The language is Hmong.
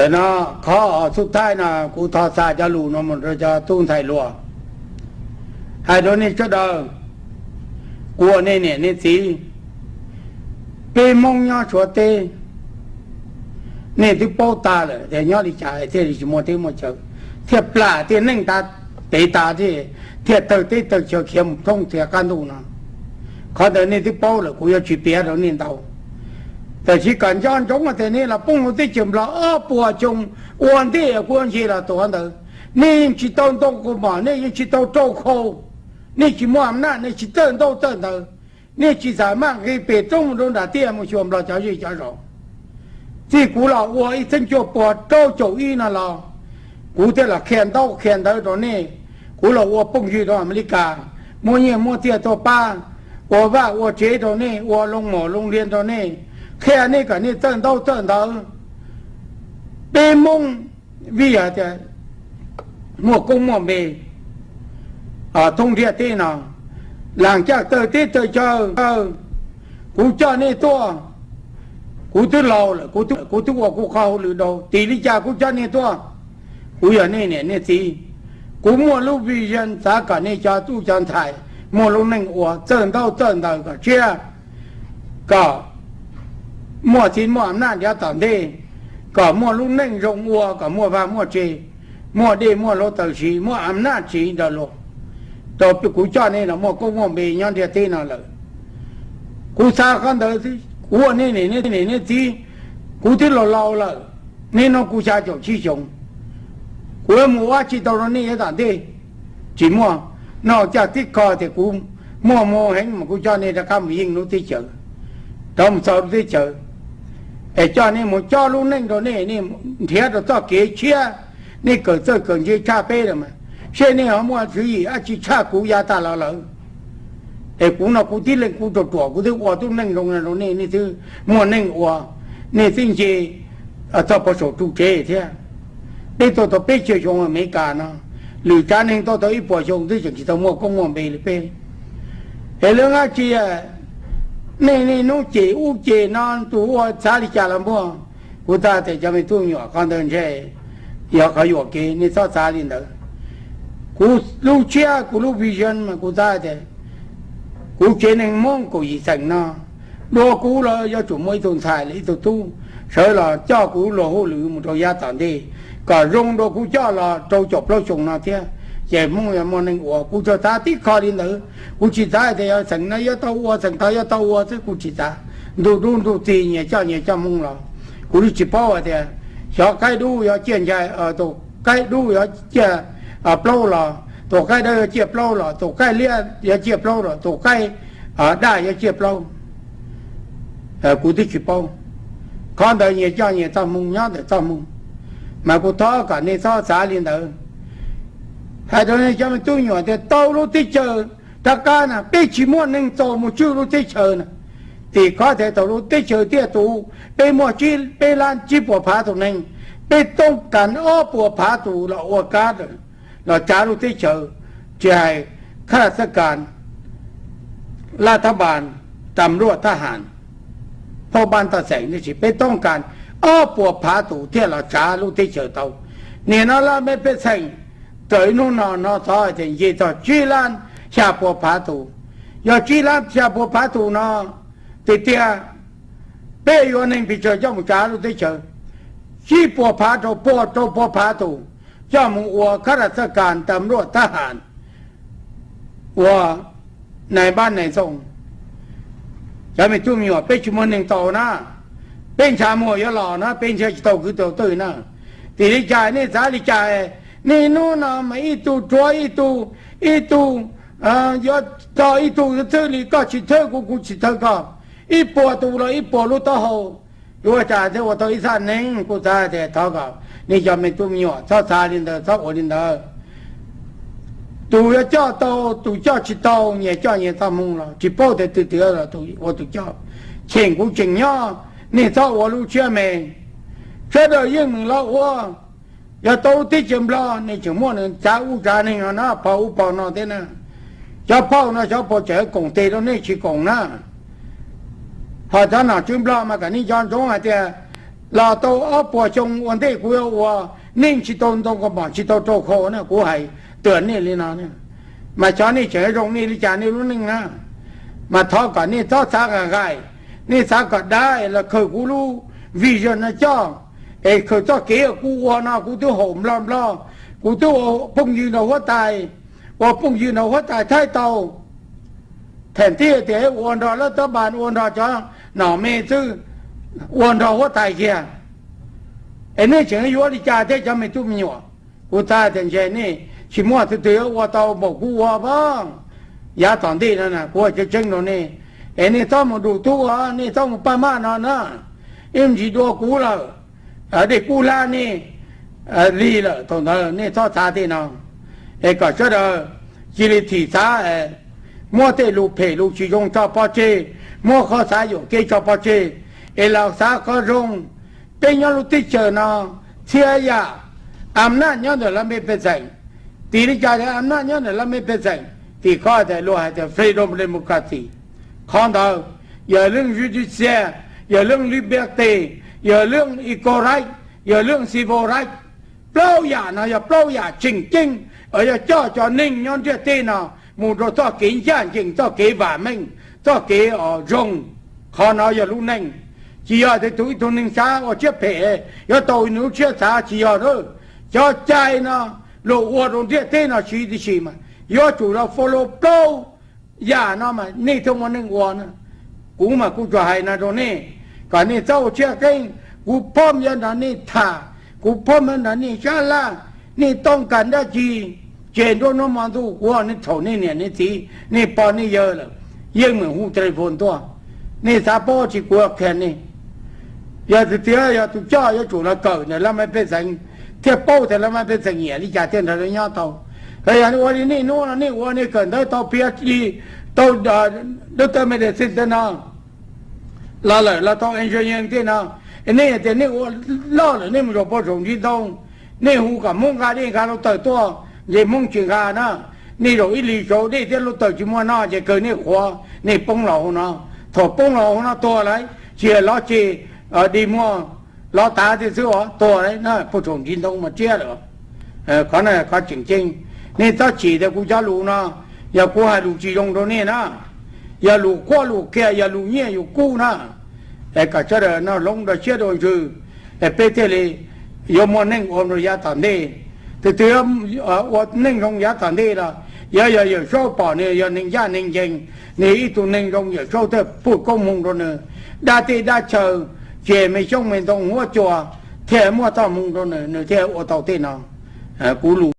Ntawm no, qhov xub thawj no kuv thov xa cov lus no mus rau cov tub ntxhais hluas, hais rau nej sawv daws, kuv ua nej niam nej txiv, peb Hmoob nyob Suav teb, nej twb paub tas lawm tias nyob li cas thiaj li tsis muaj teb muaj chaw, thiaj plam tiaj neej tas, pem tas thiaj, thiaj tawg teb tawg chaw khiav mus thoob txhia qab ntuj no. Qhov ntawd nej twb paub lawm, kuv yuav tsis piav rau nej ntau. Tab sis kom nco ntsoov tias nej los poob hauv teb chaws Nplog ob puas xyoo ua ntej kuv nce los tuav ntawd, nej yeej tsis tau ntoo kaus mom, nej yeej tsis tau rau khau, nej tsis muaj am naj, nej tsis txawj ntaub txawj ntawv, nej tsis xam maj nqis pem roob mus rau nram tiaj mus xyuas Nplog cov zej cov zos. Txij kuv los ua ib txhiab cuaj puas rau caum ib no los, kuv thiaj los qhia ntaub qhia ntawv rau nej. Kuv los ua phooj ywg rau Amelikas, muab nyiaj muab txiaj tuaj pab, ua vaj ua tsev rau nej, ua loo mom loo lias rau nej, qhia nej kom nej txawj ntaub txawj ntawv. Peb Hmoob vim hais tias muaj koob muaj npe thoob ntiaj teb no, las caj tawg teb tawg chaw. Kuv coj nej tuaj, kuv twb laus lawm, kuv twb ua kuv qhov hauj lwm dhau, tim li cas kuv coj nej tuaj? Kuv yog nej niam nej txiv, kuv muaj lub vision xav kom nej cov tub cov ntxhais muaj lub neej ua, txawj ntaub txawj ntawv kom tshiab, kom muaj txiv muaj am naj ntiav tom ntej, kom muaj lub neej zoo ua, kom muaj vaj muaj tse, muaj dej muaj hlua taws siv, muaj am naj tsiv nrog luag, rau kuv coj nej los muaj koob muaj npe nyob ntiaj teb no lawm. Kuv xav qhov ntawd, kuv ua nej niam nej txiv, kuv twb laus laus lawm, nej no kuv xya caum tsib xyoos, kuv yuav mus ua tsis tau rau nej yav tom ntej. Tsis muaj, noj caj tib qho tias kuv muaj hmoo heev mas kuv coj nej rov qab mus yeej lub teb chaws, rov mus txog lub teb chaws, es coj nej mus coj lub neej rau nej, nej nrhiav rau txoj kev tshiab, nej kawm txawj kawm ntse tshaj peb lawm mas, seb nej ho muaj tswv yim dab tsi tshaj kuv yav tas los lawm. Es kuv no kuv tib leeg kuv ruam ruam kuv twb ua tub neej zoo rau nej, nej twb muaj neej ua, nej twb nce txog pem saum ru tsev thiab. Peb tuaj tau peb caug xyoo Amelikas no, lwm tsav neeg tuaj tau ib puas xyoo twb tseem tsis tau muaj koob muaj npe li peb. Es lawv dab tsi, nej niaj hnub cem ub cem no, tus ua xav li cas los muaj. Kuv xav tias cov me tub me nyuam, qhov ntawd ntshe yog qhov yuam kev, nej txhob xav li ntawd. Kuv lub tshiab, kuv lub vision mas kuv xav tias kuv tsev neeg Hmoob kaum yim xeem no, dua kuv los yuav tsum muaj ib tug ntxhais los ib tug tub sawv los coj kuv luag hauj lwm mus rau yav tom ntej, kom zoo dua kuv coj los rau caum plaub xyoo no thiab, ces Hmoob yuav muaj neej ua. Kuv tsuas xav tib qho li ntawd, kuv tsis xav tias yog xeem no yuav tau ua, xeem tod yuav tau ua xwb, kuv tsis xav. Ntuj dub ntuj txig nyias coj nyias coj Hmoob los, kuv twb tsis paub hais tias xyov qaib dub yuav ciaj ncai, tus qaib dub yuav ciaj plaub los, tus qaib dawb yuav ciaj plaub los, tus qaib liab yuav ciaj plaub los, tus qaib daj yuav ciaj plaub. Kuv twb tsis paub. Qhov ntawd nyias coj nyias txoj hmoo nyob ntawm txoj hmoo, mas kuv thov kom nej txhob xav li ntawd. Hais rau nej cov me tub me nyuam tias tau lub teb chaws rov qab na, peb tsis muaj neeg txaus mus tswj lub teb chaws na. Tim qhov tias thaum lub teb chaws tiaj tus, peb muaj tsib, peb lab tsib puas phav tus neeg, peb toob kas ob puas phav tus los ua kab los tsav lub teb chaws, tsis hais khab laj xab kas, laj thab npas, tas mluaj thab has, phauj npab toj xeem, tiam sis peb toob kas ob puas phav tus thiaj los tsav lub teb chaws tau. Nim no laj mej pej xeem raws ib hnub no hnov xov tias nce txog tsib lab xya puas phav tus. Yog tsib lab xya puas phav tus no, tiag tiag peb yuav neeg pes tsawg coj mus tsav lub teb chaws? Tsib puas phav rau puas, rau puas phav tus coj mus ua khab laj xab kas, tas mluaj thab has, ua nais npab nais txoov. Cov me tub me nyuam, peb tsis muaj neeg tau na, peb ntshav muag yuav los na, peb nrhiav tsis tau kwv tau tij na. Tim li cas nej xav li cas? Niaj hnub no mas ib tug rhuav ib tug, ib tug yuav txog ib tug yuav thwb li koj tsis thwb kuv, kuv tsis thwb koj, ib puas tus los ib puas lub taub hau. Yuav ua cas thiaj ua tau ib txhab neeg? Kuv xav tias thov kom nej cov me tub me nyuam txhob xav li ntawd, txhob ua li ntawd. Tus yuav coj tau, tus coj tsis tau, nyias coj nyias txoj hmoo los tsis paub tias twg twg los tus ua tus coj. Cheem kuv tseem nyob, nej txhob ua lub siab me. Sawv daws yeej meem los ua. Yog tau lub teb chaws Nplog, nej tseem muaj neeg tsav ub tsav neeg no na, phau ub phau no thiab na. Cov phauj no xyov puas tseem koom tes rau nej tsis koom na. Ho cov nom tswv Nplog mas kom nej nco ntsoov hais tias los tau ob puas xyoo ua ntej kuv yuav ua, nej tsis tau ntoo kaus mom tsis tau rau khau na, kuv hais tuam nej li no. Mas xyov nej tseem zoo nej li cas nej lub neej na. Mas thov kom nej txhob xav nqaim nqaim, nej xav kom dab es los khaws kuv lub vision no coj, es khaws txoj kev kuv ua no kuv twb haum nplog nplog, kuv twb ua phooj ywg nrog huab tais, ua phooj ywg nrog huab tais Thaib tau, them tib tias ua nrog lawv tab npas ua nrog cov nom me xwb, ua nrog huab tais kiag. Es nej tseem yuav li cas thiab cov me tub me nyuam? Kuv xav tias ntshe nej tsis muaj tus twg yuav ua tau npaum kuv ua pab yav tom ntej no na, kuv ua tseeb tseeb rau nej. Es nej txhob mus dus tub, nej txhob mus paj maj no na, ib ntsis dua kuv lawm, dej kub hlab nej lig lawm, thaum ntawd nej txhob xav tej no. Es kom sawv daws cia li thim xav, muab tej lus phem lus tsis zoo tso pov tseg, muab qhov xav yuam kev tso pov tseg, es los xav qhov zoo. Peb nyob lub teb chaws no, txhia yam, am naj nyob ntawm laj mej pej xeem. Tim li cas tias am naj nyob ntawm laj mej pej xeem? Tim qhov tias luag hais tias freedom democracy. Qhov ntawd yog leej judicial, yog leej liberty, yog leej equal right, yog leej civil right. Plaub yam no yog plaub yam tseem ceeb uas yog coj cov neeg nyob ntiaj teb no mus rau txoj kev ncaj ncees, txoj kev vam meej, txoj kev zoo. Qhov no yog lub neej. Tsis yog tias tus ib tug neeg xav ua siab phem yuav tau nws lub siab xav, tsis yog. Cov cai no luag ua rau ntiaj teb no siv tib si mas yuav tsum los follow plaub yam no mas nej thiaj muaj neej ua na. Kuv mas kuv tsuas hais no rau nej, kom nej txhob ua siab qeeb. Kuv phob yov nrog nej tham, kuv phob yov nrog nej sab laj, nej toob kas dab tsi, ces nruab hnub hmo ntuj kuv ua nej txhaum nej niam nej txiv, nej pog nej yawg lawm, yeej meem hu telephone tuaj. Nej xav paub tsis kuv qhia nej. Yog tiag tiag yog tus coj yuav tsum los kawm ntawm laj mej pej xeem thiaj paub tias laj mej pej xeem nyiam li cas thiaj nrog lawv nyob tau. Yog ua li nej hnub no nej ua nej kawm ntawv tau PhD, tau doctor medicine tej no los lawm, los tau engineer tej no, nej tias nej ua loj lawm nej mus zaum paj tsaum ntiv ntoo, nej hu kom Hmoob nqa dej nqa lub taws tuaj, ntshe Hmoob tsis nqa na. Nej zaum ib hlis saud dej thiab lub taws tsis muaj noj ces kawg nej qhuav nej poob los hauv no. Thaum poob los hauv no tuag lawm, tsis yog lov tse, dig muag lov tav thiab xwb os, tuag lawm na, paj tsaum ntiv ntoo mas tsiab lawm. Qhov no qhov tseem ceeb, nej txhob chim tias kuv cov lus no yog kuv hais lus tsis zoo rau nej na. Yog lus qhuab lus qhia, yog lus nyiaj yus kub na. Es kom sawv daws noj hloov dua siab dua ntsws, es peb thiaj li yuav muaj neej ua rau yav tom ntej. Tus twg ua neej zoo yav tom ntej los yuav yog Yawm Saub pom nws yog neeg ncaj neeg ncees, nws ib tug neeg zoo Yawm Saub thiaj pub koob hmoo rau nws. Dab teb dab chaw, ces me xyoob me ntoo huab cua thiaj muaj txoj hmoo rau nws, nws thiaj ua tau tej no. Kuv lus